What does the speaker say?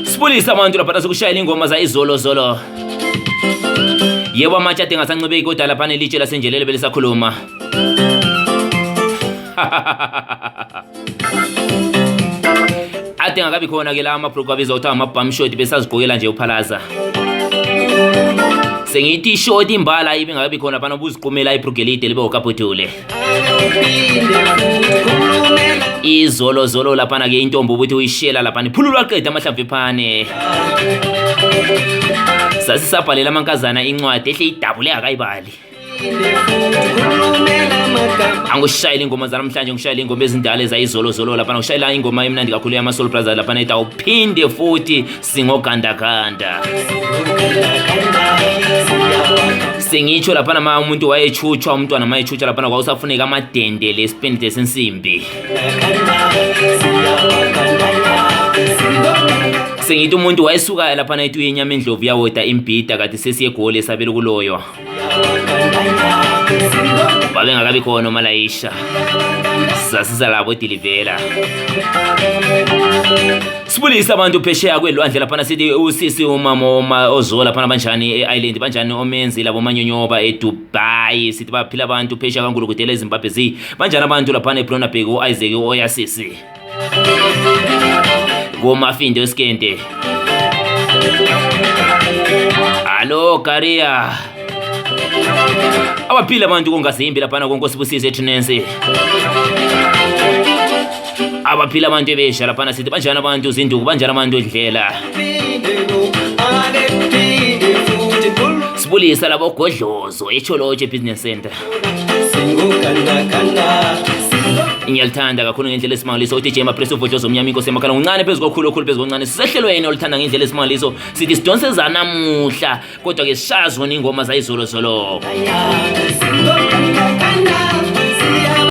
Sibulisa abantu lapha sikushayela ingoma za izolo zolo. Yebo, amatshe ade ngasancibeki, kodwa lapha nelitshe lasenjelele belisakhuluma. Ade ngakabi khona ke la amabhruku abizwa kuthiwa ama-bum short, besazigqokela nje uphalaza. Sengithi ishort imbala ibe ngakabi khona phana, ubuziqumela ibhruku elide libe ukabhudule. Izolo zolo laphana ke intombi ukuthi uyishela laphana iphululwa qeda amahlamvu ephane. Sasisabhalela amankazana incwadi ehle idabule akayibali. Angikushayela ingoma zanamhlanje, ngishayela ingoma ezindala ezayizolozolo laphana. Ngishayela ingoma emnandi kakhulu yama-Soul Brothers laphana ethi awuphinde futhi singogandaganda. Sengitsho laphana ma umuntu wayetshutshwa, umntwana ma etshutshwa laphana, kwawusafuneka amadende lesipendide sensimbi. Sengithi umuntu wayesuka laphana ethi uyenyama endlovu yawoda imbhida, kade sesiyegoli esabela ukuloywa. Babengakabi khona omalayisha, sasisa labo dilivela. Sibulise abantu phesheya kwelwandle laphana, sithi usisi umama oma ozola laphana, banjani e-island, banjani omenzi labo manyonyoba eDubai? Sithi baphila abantu phesheya kaNkulukudela eZimbabwe, zi banjani abantu laphana eBronabheki, u-Isaac oyasisi komafindo esikente. Alo Karia, abaphila abantu kongazimbi laphana konkosi Busisi ethinensi. Abaphila abantu ebesha laphana, sithi banjani abantu zinduku, banjani abantu edlela. Sibulisa labo godlozo eCholotshe Business Center. Ngiyalithanda kakhulu ngendlela esimangaliso uDJ Mapresso uvodlozo omnyama, inkosi emakhala uncane phezu kokhulu, okhulu phezu koncane. Sisehlelweni oluthanda ngendlela esimangaliso, sithi sidonse namuhla, kodwa ke sishaya zona ingoma zayizolo zolo.